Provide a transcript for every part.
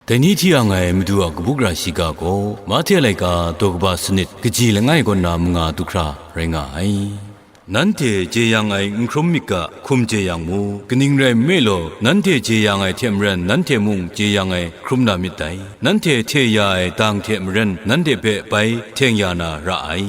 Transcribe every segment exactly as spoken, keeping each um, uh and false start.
Dai ni hti yang ai Madu a kabu gara shiga gaw, Mahte laika daw kaba sanit kaji langai kaw na manga du hkra rai nga ai. Nanhte jeyang ai n hkrum myit ga, hkum jeyang mu, kaning rai nme law, nanhte jeyang ai hte maren nanhte mung jeyang ai hkrum na myit dai. Nanhte hte ya ai dang hte maren nanhte hpe bai hteng ya na ra ai.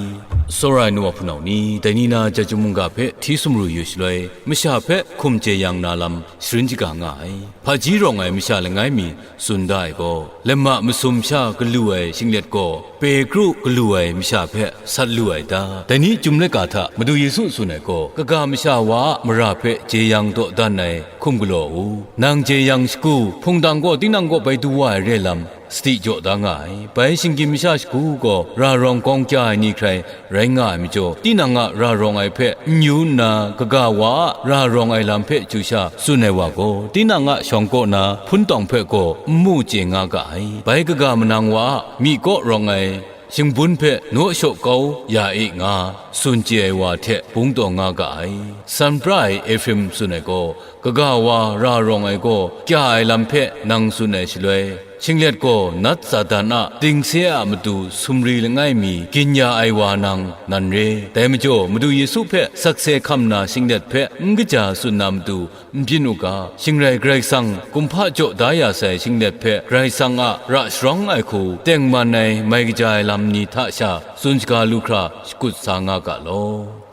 Tsawra ai nu wa hpunau ni, dai ni na Jahtum mungga hpe hti sumru yu shaloi, masha hpe hkum jeyang na lam sharin shaga nga ai. Hpaji rawng ai masha langai mi tsun da ai gaw, lama masum sha galu ai shinglet gaw, Petru galu ai masha hpe sat lu ai ta? Dai ni chyum laika hta Madu Yesu tsun ai gaw, kaga masha wa a mara hpe jeyang dawdan ai hkum galaw u. Nang jeyang shagu, hpungdang gaw tinang kaw bai du wa ai re lam, sadi jaw da nga ai. Bai shinggyim masha shagu gaw, ra rawng gawng kya ai ni hkrai rai nga ai majaw, tinang a ra rawng ai hpe n yu nna, kaga wa a ra rawng ai lam hpe chyu sha tsun ai wa gaw, tinang a shawng kaw na hpun tawng hpe gaw n mu chye nga ga ai. Bai kaga manang wa a myi kaw rawng ai shingbun hpe naw shaw kau ya e nga, tsun chye ai wa hte bung taw nga ga ai. San pra ai Efrim tsun ai gaw, kaga wa ra rawng ai gaw kya ai lam hpe nang tsun ai shaloi, shinglet gaw nat Satan a dingse a matu sumri langai mi gin ya ai wa nang nan re. Dai majaw, Madu Yesu hpe sakse hkam na shinglet hpe n kaja tsun na matu n byin u ga, shing rai Karai Kasang kumhpa jaw da ya sai shinglet hpe Karai Kasang a ra sharawng ai hku tengman ai mai kaja ai lam ni hta sha tsun shaga lu hkra shakut sa nga ga law.